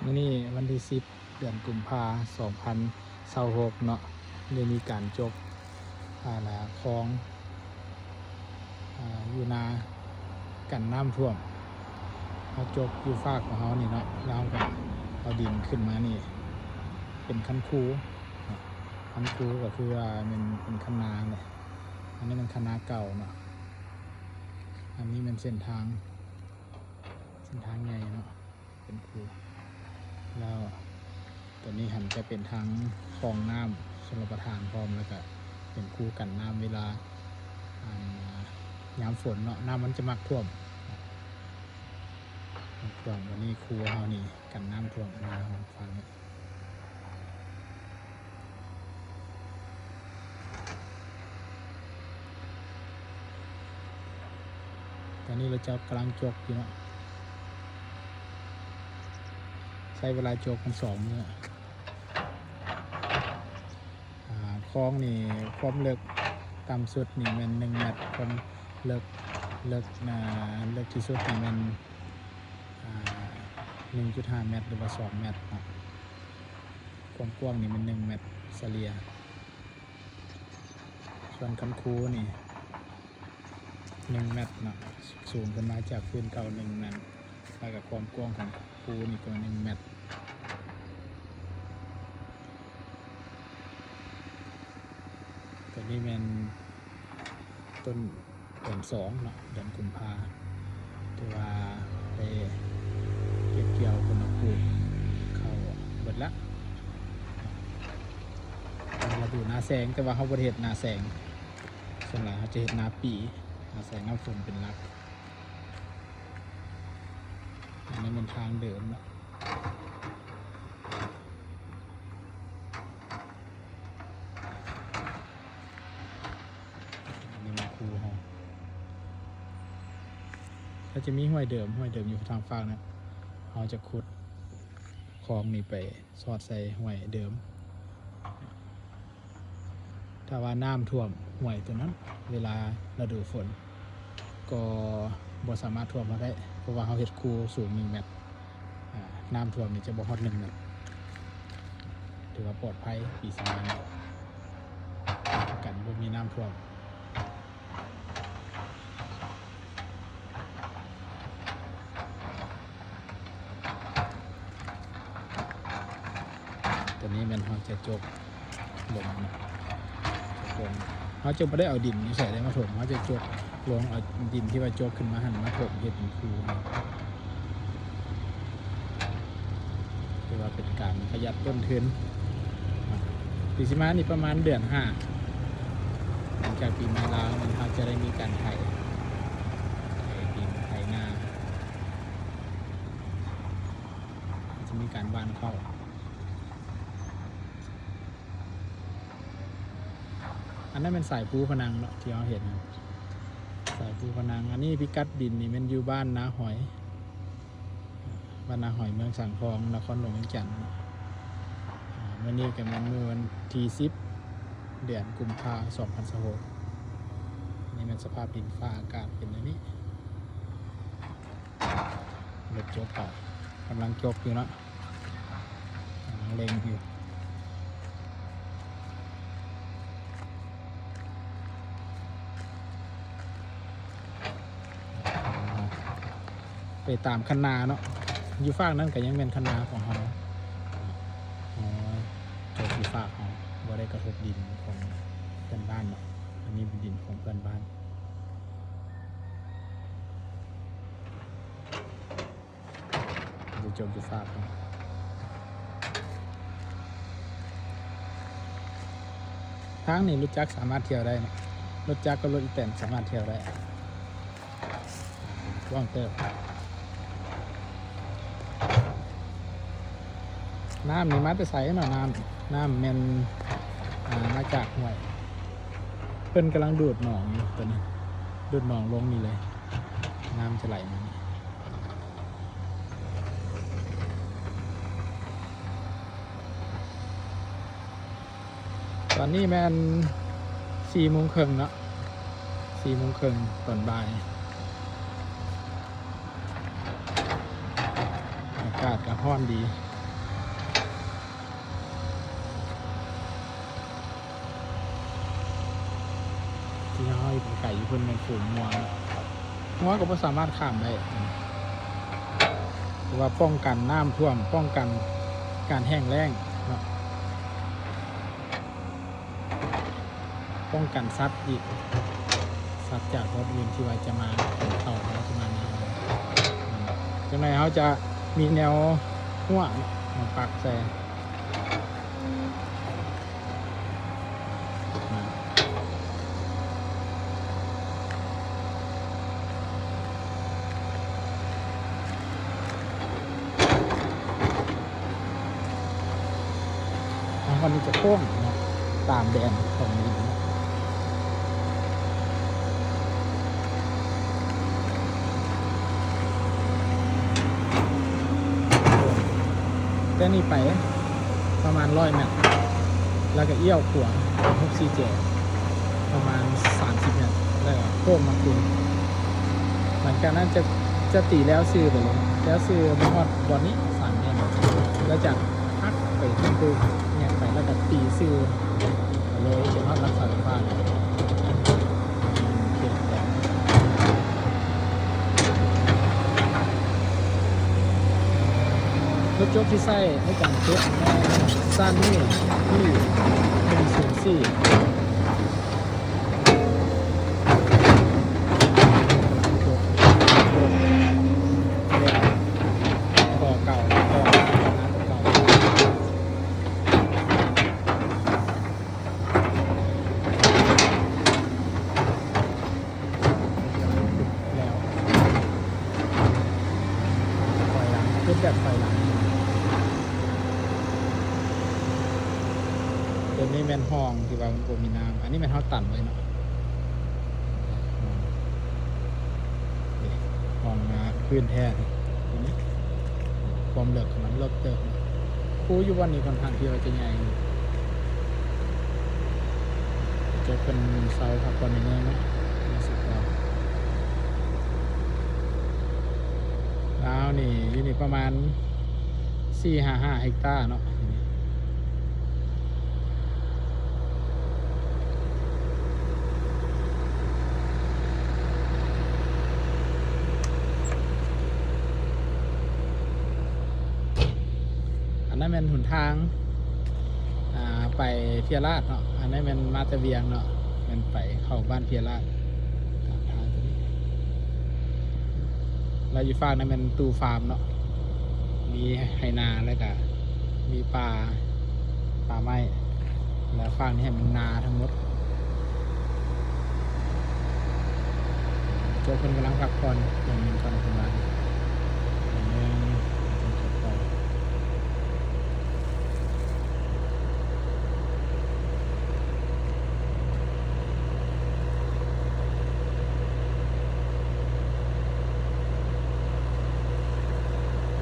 ມື້ນີ້ວັນທີສິບ ເດືອນກຸມພາ ສອງພັນຊາວຫົກເນາະ ໄດ້ມີການຈົກ ອາ ນາ ຄອງ ອາ ຢູ່ນາ ກັນນ້ຳຖ້ວມ. ເຮົາຈົກຢູ່ຟາກຂອງເຮົານີ້ເນາະ ແລ້ວເຮົາກໍເອົາດິນຂຶ້ນມານີ້ ເປັນຄັນຄູເນາະ. ຄັນຄູກໍຄືວ່າແມ່ນເປັນຄັນນາແຫຼະ. ອັນນີ້ແມ່ນຄັນນາເກົ່າເນາະ. ອັນນີ້ແມ່ນເສັ້ນທາງ ເສັ້ນທາງໃຫຍ່ເນາະ ເປັນຄູ. ແລ້ວຕົວນີ້ຫັ້ນຈະເປັນທາງຄອງນ້ຳຊົນລະປະທານພ້ອມ ແລ້ວກະເປັນຄູກັນນ້ຳເວລາ ອັນ ຍາມຝົນເນາະ ນ້ຳມັນຈະມັກຖ້ວມ ຖ້ວມ. ອັນນີ້ຄູເຮົານີ້ກັນນ້ຳຖ້ວມ ອັນນີ້ເຮົາຟັງ ຕອນນີ້ລະເຈົ້າກຳລັງຈົກຢູ່ເນາະ ໃຊ້ເວລາຈົກມັນສອງມື້. ອາ ຄອງນີ້ຄວາມເລິກຕ່ຳສຸດນີ້ແມ່ນໜຶ່ງແມັດ ຄວາມເລິກ ເລິກ ອາ ເລິກທີ່ສຸດນີ້ແມ່ນ ອາ ໜຶ່ງຈຸດຫ້າແມັດ ຫຼືວ່າສອງແມັດເນາະ. ຄວາມກວ້າງນີ້ແມ່ນໜຶ່ງແມັດສະເລ່ຍ. ສ່ວນຄັນຄູນີ້ໜຶ່ງແມັດເນາະ ສູງຂຶ້ນມາຈາກພື້ນເກົ່າໜຶ່ງແມັດ ແລ້ວກະຄວາມກວ້າງຂອງຄູນີ້ກໍໜຶ່ງແມັດ. ຕົວນີ້ແມ່ນຕົ້ນ ເດືອນສອງເນາະ ເດືອນກຸມພາ ຖືວ່າໄດ້ເກັບກ່ຽວ ເພິ່ນເອົາປູກເຂົ້າເບິດລະ. ເປັນລະດູນາແຊງ ແຕ່ວ່າເຮົາບໍ່ໄດ້ເຮັດນາແຊງ ສ່ວນຫຼາຍເຮົາຈະເຮັດນາປີ ນາແຊງ ນາຝົນເປັນຫຼັກ. ອັນນີ້ແມ່ນທາງເດີມເນາະ. ອັນນີ້ແມ່ນຄູເຮົາ ກໍຈະມີຫ້ວຍເດີມ ຫ້ວຍເດີມຢູ່ທາງຟາກນັ້ນ ເຮົາຈະຂຸດຄອງນີ້ໄປຊອດໃສ່ຫ້ວຍເດີມ. ຖ້າວ່ານ້ຳຖ້ວມຫ້ວຍຕົວນັ້ນ ເວລາລະດູຝົນກໍບໍ່ສາມາດຖ້ວມເຮົາໄດ້ ເພາະວ່າເຮົາເຮັດຄູສູງໜຶ່ງແມັດ ອາ ນ້ຳຖ້ວມນີ້ຈະບໍ່ຮອດໜຶ່ງແມັດ ຖືວ່າປອດໄພ ປີສະມານ ກັນບໍ່ມີນ້ຳຖ້ວມ. ຕົວນີ້ແມ່ນເຮົາຈະຈົກລົງເນາະ ຈົກລົງ ເຮົາຈະບໍ່ໄດ້ເອົາດິນຢູ່ໃສໄດ້ມາຖົມ ເຮົາຈະຈົກລົງ ເອົາດິນທີ່ວ່າຈົກຂຶ້ນມາຫັ້ນມາຖົມເຮັດເປັນຄູເນາະ. ຖືວ່າເປັນການປະຢັດຕົ້ນທຶນ. ປີຊິມານີ້ປະມານເດືອນຫ້າ ຫຼັງຈາກປີໃໝ່ລາວນີ້ ເຮົາຈະໄດ້ມີການໄຖ ໄຖດິນ ໄຖນາ ຈະມີການຫວ່ານເຂົ້າ. ອັນນັ້ນແມ່ນສາຍພູພະນັງເນາະ ທີ່ເຮົາເຫັນ ສາຍພູພະນັງ. ອັນນີ້ພິກັດດິນນີ້ແມ່ນຢູ່ບ້ານນາຫອຍ ບ້ານນາຫອຍ ເມືອງສັງທອງ ນະຄອນຫຼວງວຽງຈັນ. ອາ ມື້ນີ້ກໍແມ່ນມື້ວັນທີສິບ ເດືອນກຸມພາ ສອງພັນຊາວຫົກ. ນີ້ແມ່ນສະພາບດິນຟ້າອາກາດເປັນແນວນີ້. ລົດຈົກກໍກຳລັງຈົກຢູ່ເນາະ ກຳລັງເລັ່ງຢູ່. ໄປຕາມຄັນນາເນາະ ຢູ່ຟາກນັ້ນກໍຍັງແມ່ນຄັນນາຂອງເຮົາ ເຮົາຈົກຢູ່ຟາກເຮົາ ບໍ່ໄດ້ກະທົບດິນຂອງເພື່ອນບ້ານເນາະ. ອັນນີ້ເປັນດິນຂອງເພື່ອນບ້ານ. ຢູ່ຈົກຢູ່ຟາກ. ທາງນີ້ລົດຈັກສາມາດທ່ຽວໄດ້ເນາະ ລົດຈັກກັບລົດອີແຕນສາມາດທ່ຽວໄດ້ ກວ້າງເຕີບ. ນ້ຳນີ້ມາແຕ່ໃສເນາະ? ນ້ຳ ນ້ຳແມ່ນ ອາ ມາຈາກຫ້ວຍ ເພິ່ນກຳລັງດູດໜອງຢູ່ ຕົວນີ້ ດູດໜອງລົງນີ້ເລີຍ ນ້ຳຈະໄຫຼມານີ້. ຕອນນີ້ແມ່ນສີ່ໂມງເຄິ່ງເນາະ ສີ່ໂມງເຄິ່ງຕອນບ່າຍ ອາກາດກໍຮ້ອນດີ. ເຮົາຢູ່ໄກໆ ຢູ່ເພິ່ນແມ່ນຝູງງົວເນາະ ງົວກໍບໍ່ສາມາດຂ້າມໄດ້ ຫຼືວ່າປ້ອງກັນນ້ຳຖ້ວມ ປ້ອງກັນການແຫ້ງແລ້ງເນາະ ປ້ອງກັນສັດອີກ ສັດຈາກບ່ອນອື່ນທີ່ວ່າຈະມາ ເຂົ້າມາ ຈະມາໃນເຮືອນ. ອືມ ຈັ່ງໃດເຮົາຈະມີແນວຮົ້ວເນາະ ມາປັກໃສ່. ທາງຄອນນີ້ຈະໂຄ້ງເນາະ ຕາມແບນຂອງດິນເນາະ. ແຕ່ນີ້ໄປປະມານຮ້ອຍແມັດ ແລ້ວກໍລ້ຽວຂວາ ຫົກສີ່ເຈັດ ປະມານສາມສິບແມັດ ແລ້ວກໍໂຄ້ງມາຄືນ. ຫຼັງຈາກນັ້ນຈະ ຈະຕີແລ້ວຊື່ໄປເລີຍ ແລ້ວຊື່ມາຮອດບ່ອນນີ້ ສາມແມັດ ແລ້ວຈະຫັກໄປທາງໂຄ້ງ ແຍກໄປ ແລ້ວກໍຕີຊື່ໄປເລີຍ ຈະຮອດຫຼັກສາຍໄຟຟ້າ. ລົດຈົກທີ່ໃຊ້ໃນການເກັບແມ່ນ Sunny ທີ່ ໜຶ່ງສູນສີ່ ຂໍ້ເກົ່າ ຂໍ້ເກົ່າ. ແລ້ວ ຖອຍຫຼັງ ເຮັດແບບຖອຍຫຼັງ. ຕົວນີ້ແມ່ນຮ່ອງທີ່ວ່າມັນບໍ່ມີນ້ຳ ອັນນີ້ແມ່ນເຮົາຕັນໄວ້ເນາະ ຮ່ອງ ຮ່ອງ ອ່າ ພື້ນແທ້ນີ້ ຕົວນີ້ ຄວາມເລິກຂອງມັນເລິກເຕີບເນາະ. ຄູຢູ່ບ່ອນນີ້ຂ້ອນຂ້າງທີ່ວ່າຈະໃຫຍ່ ເຈົ້າເພິ່ນເຊົາພັກຜ່ອນໜ້ອຍໜຶ່ງເນາະ ໃນສຸດກໍ ລາວນີ້ ຢູ່ນີ້ປະມານສີ່ຫ້າເຮັກຕາເນາະ. ອັນນັ້ນແມ່ນຫົນທາງ ອ່າ ໄປເພັຍລາດເນາະ ອັນນັ້ນແມ່ນມາແຕ່ວຽງເນາະ ແມ່ນໄປເຂົ້າບ້ານເພັຍລາດ ຕາມທາງຕົວນີ້. ແລ້ວຢູ່ຟາກນັ້ນແມ່ນຕູ້ຟາມເນາະ ມີໄຮ່ນາ ແລ້ວກະມີປ່າ ປ່າໄມ້ ແລ້ວຟາກນີ້ໃຫ້ມັນນາທັງໝົດ. ເຈົ້າເພິ່ນກຳລັງພັກຜ່ອນຢ່າງໜຶ່ງກ່ອນເພິ່ນວ່າ.